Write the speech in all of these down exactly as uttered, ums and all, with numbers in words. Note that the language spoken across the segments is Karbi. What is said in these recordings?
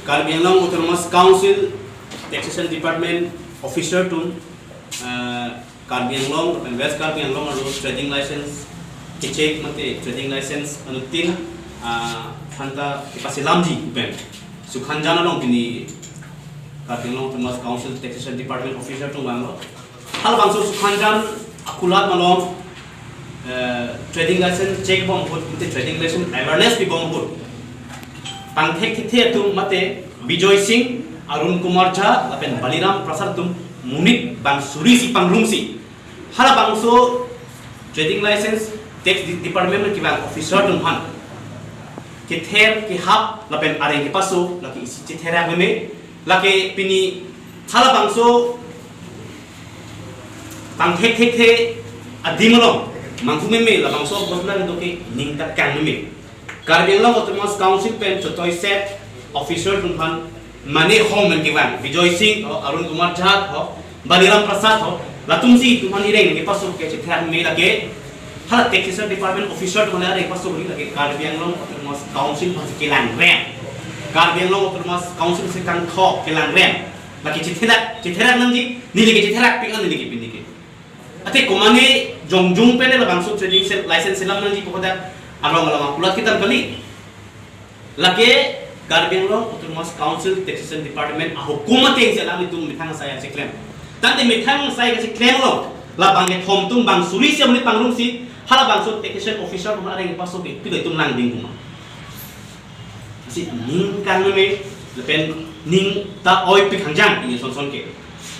Karbi Anglong Autonomous Council Taxation Department officer atum, eh, Karbi Anglong lapen West Karbi Anglong arlo trading license kechek mate trading license anuttin, ah, aphanta kepaselamji pen Sukhanjan along pini Karbi Anglong Autonomous Council Taxation Department officer atum vanglo. Halabangso Sukhanjan akulat malom, eh, trading license check bom ahut, mate trading license awareness pi bom ahut, pangthek thekthe atum mate Bijoy Singh, Arun Kumar Jha lapen Baliram Prasad atum monit bang suri si pangrumsi, halabangso trading license tax de-, department kevang officer atum aphan kether kehap lapen areng kepaso lake isi chetherak meme. Lake pini halabangso pangthek thekthe adim along manghu meme, labangso ghotona kedo ke ning ta kang meme. Karbi Anglong Autonomous Council pen chotoi set officer atum aphan, mane hong men kevang Bijoy Singh ho, Arun Kumar Jha ho, Baliram Prasad ho, latumsi atum aphan ireng kepaso ke chetherak meme. Lake hala Taxation Department officer atum aphan areng paso ri, lake Karbi Anglong Autonomous Council aphan si kelangrem, Karbi Anglong Autonomous Council si kangthok kelangrem. Lake chetherak, chetherak nangji, neli ke chetherak pik an neli ke pini ke. Ate komane jongjung pen labangso trading se-, license selam nangji pu kodak along along akulat kedam kali. Lake Karbi Anglong Autonomous Council Taxation Department ahukum ateng si alanglitum methang asai cheklem. Tangte methang asai kacheklemlo, la bangkethom atum bang suri si amonit pangrumsi, halabangso taxation officer atum areng paso ke, pilo itum langding kuma. Lasi ning kang meme lapen ning ta oi pik hangjang pini sonson ke.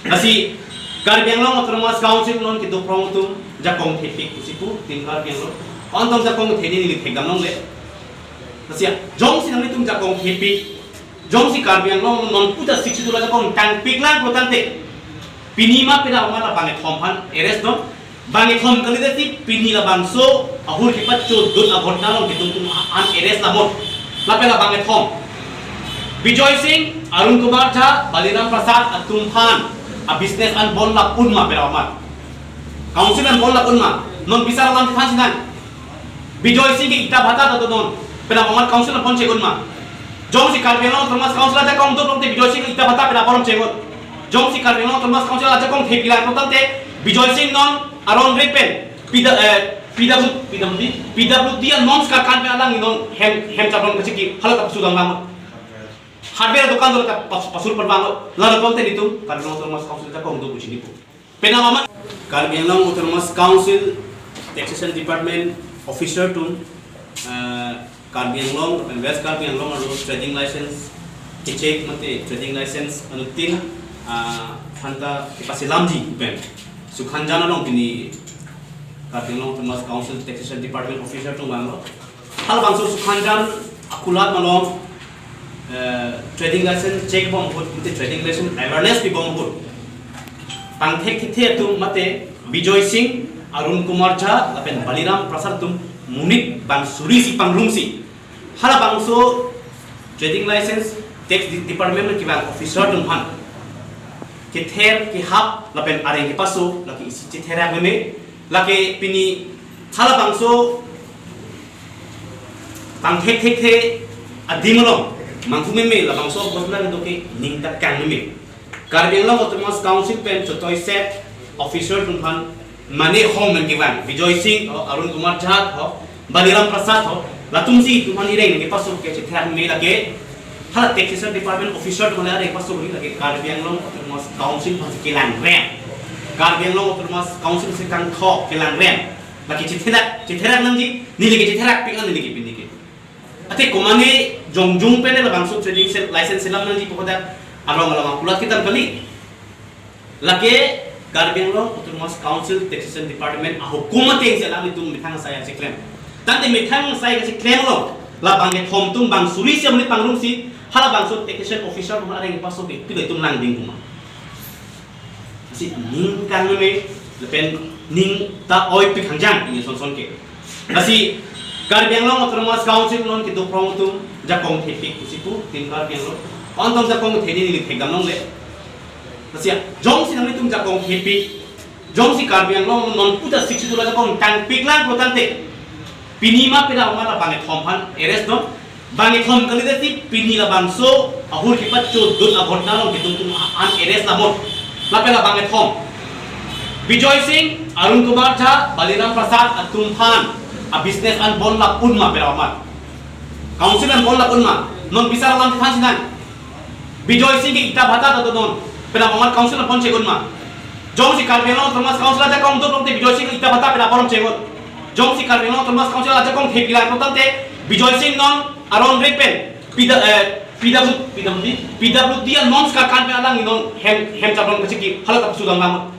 Lasi Karbi Anglong Autonomous Council non kedo krong atum jakong thepik pusi pu tin Karbi Anglong. Anton jakong theni neli thekdam longle. Lasi jongsi nanglitum jakong thepik, jongsi Karbi Anglong non puta sixty dollar jakong tangpik lang pu tangte, pini ma pina ma la bangkethom aphan arrest dun. Bangkethom kalidet si pini labangso ahur kepachodun aghotona along kedo atum an arrest lamot. Lapen la bangkethom, Bijoy Singh, Arun Kumar Jha, Baliram Prasad atum aphan a business an bon lap un ma pera ma? Council an bon lap un ma? Non bisar alam than sinan. Bijoy Singh ke ita bhata ta donon. Pena Bhawan Council apon chegun ma? Jongsi Karbi Anglong Autonomous Council ajakong dok tangte Bijoy Singh ita bhata pena apon chegun. Jongsi Karbi Anglong Autonomous Council ajakong thepi lang tangte Bijoy Singh non aron rit pen P W, eh, P W, P W D, P W D an non skar kan pen alang non hem, hem chablon kachiki hala ta pasudang lang. Hardware dukan do ta pas-, pasur pan bang. Lalo tangte nitum Karbi Anglong Autonomous Council ajakong dok pu chinipo. Pena ma? Karbi Anglong Autonomous Council Taxation Department officer atum, eh, Karbi Anglong lapen West Karbi Anglong arlo trading license kechek mate trading license anuttin, ah, aphanta kepaselamji pen Sukhanjan along pini Karbi Anglong Autonomous Council Taxation Department officer atum vanglo. Halabangso Sukhanjan akulat malom, eh, trading license check bom ahut, mate trading license awareness pi bom ahut, pangthek thekthe atum mate Bijoy Singh, Arun Kumar Jha lapen Baliram Prasad atum monit bang suri si pangrumsi, halabangso trading license tax de-, department kevang officer atum aphan kether kehap lapen areng kepaso lake isi chetherak meme. Lake pini halabangso pangthek thekthe adim along manghu meme, labangso ghotona kedo ke ning ta kang meme. Karbi Anglong Autonomous Council pen chotoi set officer atum aphan, mane hong men kevang Bijoy Singh ho, Arun Kumar Jha ho, Baliram Prasad ho, latumsi atum aphan ireng kepaso ke chetherak meme. Lake hala Taxation Department officer atum areng paso ri, lake Karbi Anglong Autonomous Council aphan si kelangrem, Karbi Anglong Autonomous Council si kangthok kelangrem. Lake chetherak, chetherak nangji, neli ke chetherak pik an neli ke pini ke. Ate komane jongjung pen labangso trading se-, license selam nangji pu kodak along along akulat kedam kali. Lake Karbi Anglong Autonomous Council Taxation Department ahukum ateng si alanglitum methang asai cheklem. Tangte methang asai kacheklemlo, la bangkethom atum bang suri si amonit pangrumsi, halabangso taxation officer atum areng paso ke, pilo itum langding kuma. Lasi ning kang meme lapen ning ta oi pik hangjang pini sonson ke. Lasi Karbi Anglong Autonomous Council non kedo krong atum jakong thepik pusi pu tin Karbi Anglong. Anton jakong theni neli thekdam longle. Lasi jongsi nanglitum jakong thepik, jongsi Karbi Anglong non puta sixty dollar jakong tangpik lang pu tangte, pini ma pina ma la bangkethom aphan arrest dun. Bangkethom kalidet si pini labangso Ahur kipachudun a ghotna along ketum atum an arrest lamot. Lapen labang kethom, Bijoy Singh, Arun Kumar Jha, Baliram Prasad atum aphan a business an bon lap un ma, pen abang amat? Council an bon lap un ma? Non bisar alam than sinan. Bijoy Singh ke ita bhata ta donon, pen abang amat council an bon che-un ma? Jongsi Karbi Anglong Autonomous Council ajakong do tangte Bijoy Singh ita bhata pen abang che-un. Jongsi Karbi Anglong Autonomous Council ajakong thepi lang tangte Bijoy Singh non aron re pen P W, eh, P W, P W D, P W D an non skarkan pen alang non hem, hem chablon kachiki, hala ta pasudang lang.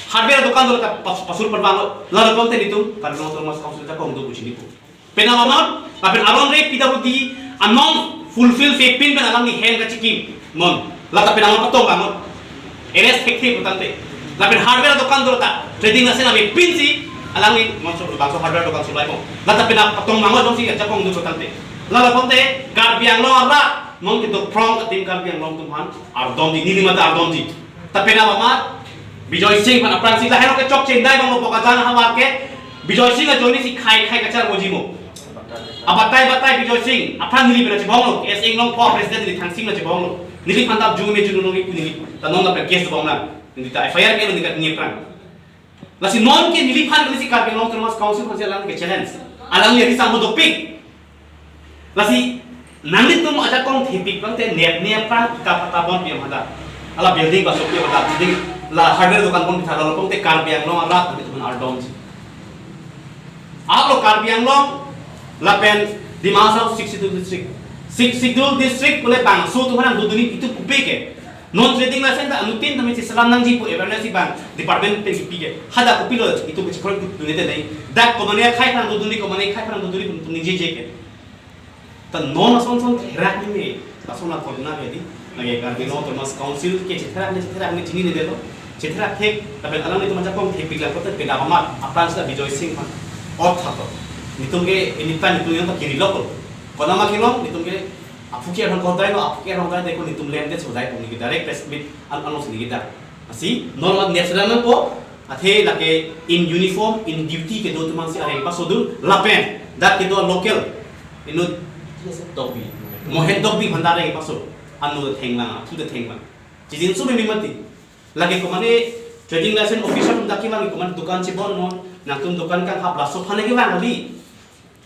Hardware dokan do ta pas-, pasur pen bang. Lalu konten itum Karbi Anglong Autonomous Council ajakong do buji nipo. Pen abang amat, lapen aron re P W D an non fulfill pepin pen alangli hem kachiki non. La ta pen abang amat patong bang. Arrest thekthe pu tangte. Lapen hardware dokan do ta trading license avepin si alangli non so bangso hardware dokan sulai mo. La ta pen abang patong bang jongsi ajakong do pu tangte. Lalu konten Karbi Anglong arat non kedo prong atim Karbi Anglong atum aphan ardomji, neli mate ardomji. Ta pen abang amat Bijoy Singh aphan aphrangsi lahelo ke chokche dai bang lo Bokajan ahavar ke Bijoy Singh ajoine si khai khai kacharboji mo. Abatai batai Bijoy Singh aphan neli pen chebong lo, S A Inglongpo president neli thangsing lo chebong lo. Neliphan ta jun me jun neli pu neli ta non lapen case bong lang. Neli ta F I R ke neli ka neli aphrang. Lasi non ke neliphan, nelisi Karbi Anglong Autonomous Council aphansi alang ke challenge. Alangli ari sambo dopik. Lasi nanglitum ajakong thepik tangte net ne aphrang ita bhata bon pi mada. Ala building ba sokpi mada, building la hardware dokan bon bithar lo tangte Karbi Anglong arat nanglitum ardomji. Aplo Karbi Anglong lapen Dima Hasao Sixth Schedule District. Sixth Schedule District pule bangso atum aphan dodunji itum kopi ke. Non trading license ta anuttin tame si selam nangji pu awareness si bang department pen kipi ke. Hadak kopilo itum ke chikor dun-e te nai. Dak komane akhai aphan dodunji, komane akhai aphan dodunji pu itum ningjeje ke. Ta non ason son therak ni me. Ason a korna ke di. Lake Karbi Anglong Autonomous Council ke chetherak ne chetherak ne chinine delo. Chetherak thek, lapen alanglitum ajakong thepik lang kote pen abang amat aphrangsi Bijoy Singh aphan. Ot tha to. Netum ke anytime netum yang ta kiri lokol. Konat ma kelong, netum ke aphu ke arong kodai lo, aphu ke arong dai deko netum lem de chodai pu neli ke direct press meet an announce neli ke dak. Lasi non la next round po, athe lake in uniform, in duty kedo atum aphansi areng pasodun, lapen dak kedo local, inut Tokbi, Mohen Tokbi aphan ta areng paso, anu thenglang, aphu ta thenglang. Chijinso meme mati. Lake komane trading license officer atum dak kevang, komane dukan chebon non, nangtum dukan kanghap, laso aphan kevang kali.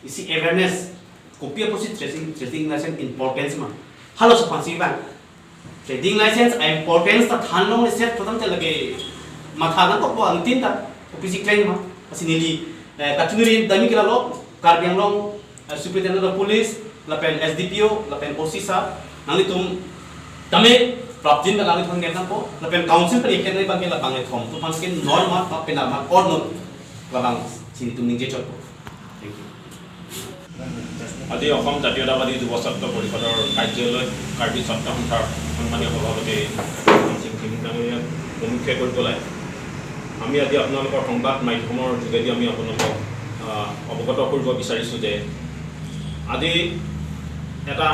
Isi awareness, kopi apotsi trading, trading license importance ma. Halaso aphansi bang. Trading license a importance ta than longle set program te lake matha nangkokpo anuttin ta, kopisi klem ma. Lasi neli, eh, kachiniri dami ke lalo, Karbi Anglong, eh, Superintendent of Police, lapen S D P O, lapen O C sir, nanglitum tame prapjin pen nanglitum ngen nangpo, lapen council pen iken nai bang ke labang kethom atum aphan ke normal pa pen normal or not labangsi netum ningje chotpo. Thank you. আজি অসম জাতীয়তাবাদী যুৱ ছাত্ৰ পৰিষদৰ কাৰ্যালয় কাৰ্বি ছাত্ৰ সন্থাৰ সন্মানীয় সভাপতি সিং সিং ডাঙৰীয়াক মুখ্য কৰিবলৈ আমি আজি আপোনালোকৰ সংবাদ মাধ্যমৰ যোগেদি আমি আপোনালোকক, আহ, অৱগত কৰিব বিচাৰিছোঁ যে আজি এটা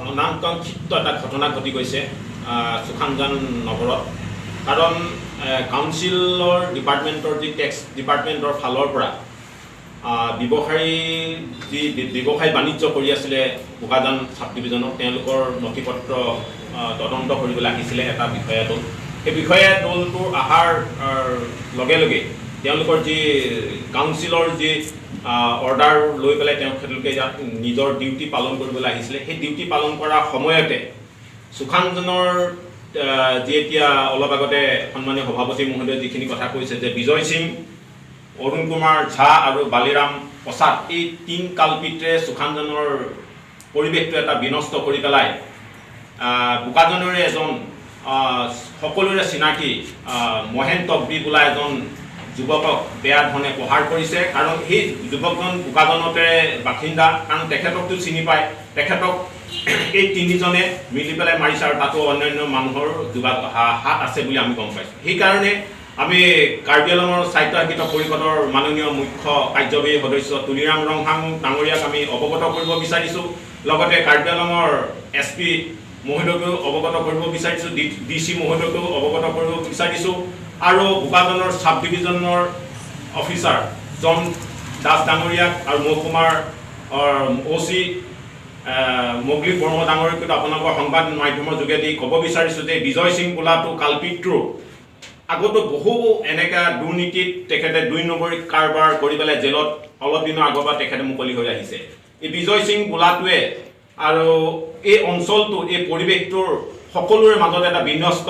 অনাকাংক্ষিত এটা ঘটনা ঘটি গৈছে, আহ, সুখানজান নগৰত। কাৰণ, আহ, কাউন্সিলৰ ডিপাৰ্টমেণ্টৰ যি টেক্স ডিপাৰ্টমেণ্টৰ ফালৰ পৰা, আহ, ব্যৱসায়ী, যি ব্য-, ব্যৱসায় বাণিজ্য কৰি আছিলে বোকাজান ছাব ডিভিজনত, তেওঁলোকৰ নথি পত্ৰ, আহ, তদন্ত কৰিবলৈ আহিছিলে এটা বিষয়া দল। সেই বিষয়া দলটোৰ অহাৰ, আহ, লগে লগে তেওঁলোকৰ যি কাউন্সিলৰ যি, আহ, অৰ্ডাৰ লৈ পেলাই তেওঁ, তেওঁলোকে ইয়াত নিজৰ ডিউটি পালন কৰিবলৈ আহিছিলে। সেই ডিউটি পালন কৰাৰ সময়তে সুখানজনৰ, আহ, যি এতিয়া অলপ আগতে সন্মানীয় সভাপতি মহোদয়ে যিখিনি কথা কৈছে যে বিজয় সিং, অৰুণ কুমাৰ ঝা আৰু বালিৰাম প্ৰসাদ, এই তিন কালপিতে সুখানজনৰ পৰিৱেশটো এটা বিনষ্ট কৰি পেলাই, আহ, বোকাজানৰে এজন, আহ, সকলোৰে চিনাকি, আহ, মহেন তকবি বোলা এজন যুৱকক বেয়া ধৰণে প্ৰহাৰ কৰিছে। কাৰণ সেই যুৱকজন বোকাজানতে বাসিন্দা, কাৰণ তেখেতকতো চিনি পায়। তেখেতক এই তিনিজনে মিলি পেলাই মাৰিছে আৰু তাতো অন্যান্য মানুহৰ যোগা-, হা-, হাত আছে বুলি আমি গম পাইছোঁ। সেইকাৰণে আমি কাৰ্বি আংলঙৰ স্বায়ত্তশাসিত পৰিষদৰ মাননীয় মুখ্য কাৰ্যবাহী সদস্য তুলিৰাম ৰংহাং ডাঙৰীয়াক আমি অৱগত কৰিব বিচাৰিছোঁ। লগতে কাৰ্বি আংলঙৰ এছ পি মহোদয়কো অৱগত কৰিব বিচাৰিছোঁ, ডি, ডি চি মহোদয়কো অৱগত কৰিব বিচাৰিছোঁ আৰু বোকাজানৰ ছাব ডিভিজনৰ অফিচাৰ জন দাস ডাঙৰীয়াক আৰু মহকুমাৰ, আহ, অ' চি আহ, মৌগলি বৰ্মা ডাঙৰীয়াকো আপোনালোকৰ সংবাদ মাধ্যমৰ যোগেদি ক'ব বিচাৰিছো যে বিজয় সিং বোলাটো কালপিতটো আগতো বহু এনেকা দুৰ্নীতিত তেখেতে দুই নম্বৰী কাৰবাৰ কৰি পেলাই জেলত অলপ দিনৰ আগৰ পৰা তেখেতে মুকলি হৈ আহিছে। এই বিজয় সিং বোলাটোৱে আৰু এই অঞ্চলটো, এই পৰিৱেশটোৰ সকলোৰে মাজত এটা বিনষ্ট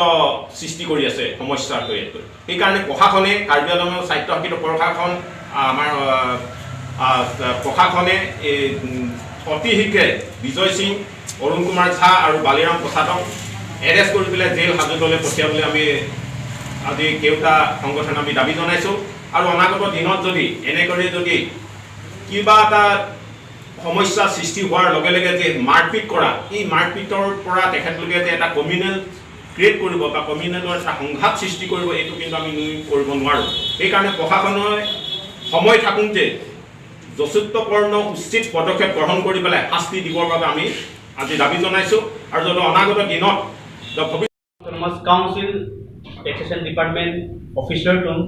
সৃষ্টি কৰি আছে সমস্যাটোৱে। সেইকাৰণে প্ৰশাসনে, কাৰ্বি আংলঙৰ স্বায়ত্তশাসিত প্ৰশাসন, আমাৰ, আহ, আহ, প্ৰশাসনে এই, উম, অতি শীঘ্ৰে বিজয় সিং, অৰুণ কুমাৰ ঝা আৰু বালিৰাম প্ৰসাদক এৰেষ্ট কৰি পেলাই জেল হাজোতলৈ পঠিয়াবলৈ আমি আজি কেওটা সংগঠনে আমি দাবী জনাইছো। আৰু অনাগত দিনত যদি এনেকৰি যদি কিবা এটা সমস্যা সৃষ্টি হোৱাৰ লগে লগে যে মাৰপিট কৰা, এই মাৰপিটৰ পৰা তেখেতলোকে যে এটা কমিউনেল ক্ৰিয়েট কৰিব বা কমিউনেলৰ এটা সংঘাত সৃষ্টি কৰিব, এইটো কিন্তু আমি নুই কৰিব নোৱাৰো। সেইকাৰণে প্ৰশাসনে সময় থাকোঁতে যথোপযুক্ত উচিত পদক্ষেপ গ্ৰহণ কৰি পেলাই শাস্তি দিবৰ বাবে আমি আজি দাবী জনাইছো। আৰু যদি অনাগত দিনত the ভৱিষ্যত Autonomous Council Taxation Department officer atum,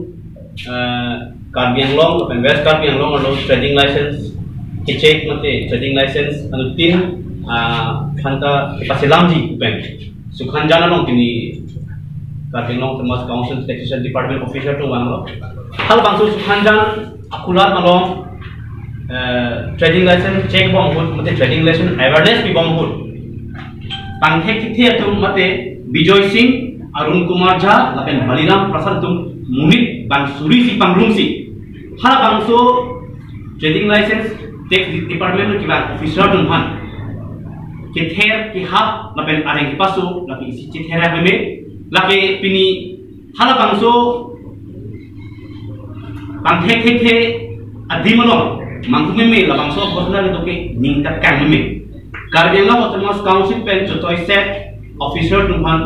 uh, Karbi Anglong lapen West Karbi Anglong along trading license kechek mate trading license anuttin, uh, aphanta kepaselamji pen Sukhanjan along pini Karbi Anglong Autonomous Council Taxation Department officer atum vanglo. Halabangso Sukhanjan akulat malom, eh, trading license check bom ahut, mate trading license awareness pi bom ahut, pangthek thekthe atum mate Bijoy Singh, Arun Kumar Jha lapen Baliram Prasad atum monit bang suri si pangrumsi halabangso trading license tax department kevang officer atum aphan kether kehap lapen areng kepaso lake isi chetherak meme, lake pini halabangso pangthek thekthe adim along manghu meme, labangso ghotona kedo ke ning ta kang meme. Karbi Anglong Autonomous Council pen chotoi set officer atum aphan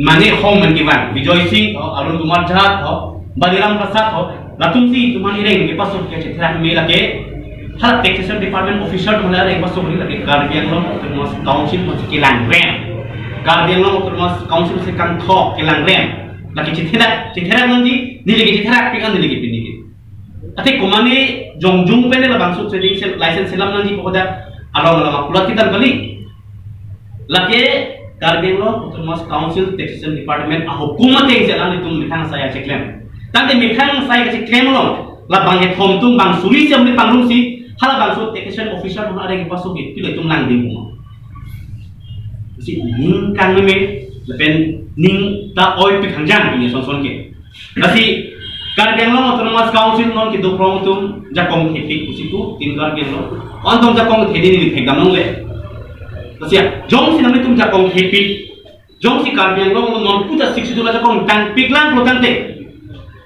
mane hong men kevang Bijoy Singh ho, Arun Kumar Jha ho, Baliram Prasad ho, latumsi atum aphan areng kepaso ke chetherak meme, lake hala taxation department officer atum aphan areng kepaso meme, lake Karbi Anglong Autonomous Council aphansi kelangrem, Karbi Anglong Autonomous Council aphansi kangthok kelangrem. Lake chetherak, chetherak nangji, neli ke chetherak pik an neli ke pini ke. Ate komane jongjung pen labangso trading se-, license selam nangji pu kodak along along akulat kedam kali. Lake Karbi Anglong Autonomous Council Taxation Department ahukum ateng si alanglitum methang asai cheklem. Tangte methang asai cheklem along labang kethom atum bang suri si amonit pangrumsi halabangso taxation officer atum areng kepaso ke pilo itum langding mo. Si ning kang meme lapen ning ta oi pik hangjang pini ason ason ke. Lasi Karbi Anglong Autonomous Council non kedo prong atum jakong thepik pusi pu tin Karbi Anglong. Antum jakong thedi ni thekdam longle. Lasi jongsi nanglitum jakong thepik, jongsi Karbi Anglong non puta sik sidula jakong tangpik lang pulo tangte,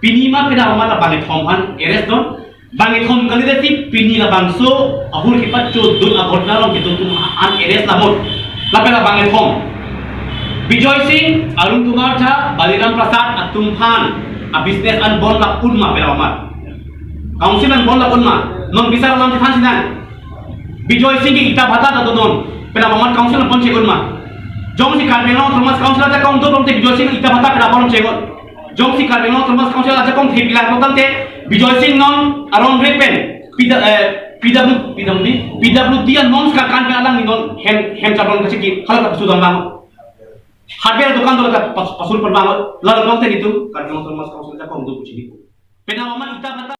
pini ma peda amat labang kethom aphan arrest don. Bang kethom kalidet si pini labangso ahur kepachudun aghotona along kedo atum an arrest lahot. Lapen labang kethom Bijoy Singh, Arun Kumar Jha, Baliram Prasad atum aphan abusiness an bon la-un ma peda amat? Council an bon la-un ma? Non bisar alam chethan sinang. Bijoy Singh ke ita bhata ta donon, peda amat council an bon che-un ma? Jongsi Karbi Anglong Autonomous Council ajakong do tangte Bijoy Singh ita bhata peda bon che-un? Jongsi Karbi Anglong Autonomous Council ajakong thepi lang tangte Bijoy Singh non aron repen P W, eh, P W, P W D, P W D an non sekarkan pen alang non hem, hem chabon kachiki hala ta sudam lang. Hardware dukan do ta pas-, pasur perbang. Lalu tangte nitum Karbi Anglong Autonomous Council ajakong do kuchini. Peda amat ita bhata